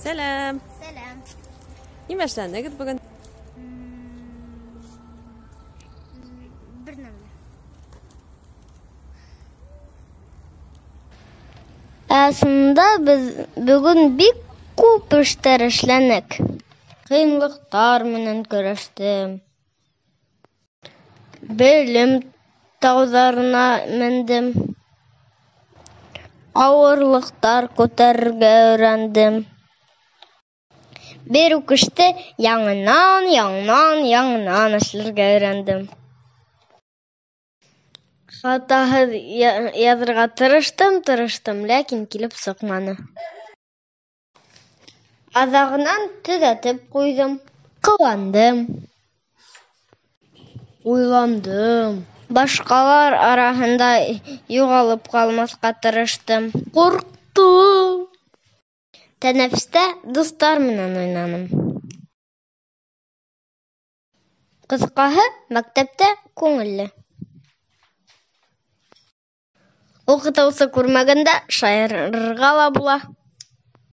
Сәләм! Сәләм. Нимә эшләнегеҙ бөгөн? Бер нәмә. Ә ысынында беҙ бөгөн бик күп эштәр эшләнек. Ҡыйынлыҡтар менән көрәштем. Белем тауҙарына мендем. Ауырлыҡтар күтәрергә өйрәндем. Бер үк эште яңынан, яңынан, яңынан эшләргә өйрәндем. Хатаһыҙ яҙырға тырыштым, тырыштым, ләкин килеп сыҡманы. Аҙағынан төҙәтеп ҡуйҙым, ҡыуандым. Уйландым. Башҡалар араһында юғалып ҡалмаҫҡа тырыштым. Ҡурҡтым. Тәнәфестә дуҫтар менән уйнаным. Ҡыҫҡаһы, мәктәптә күңелле. Уҡытыусы күрмәгәндә шаярырға ла була.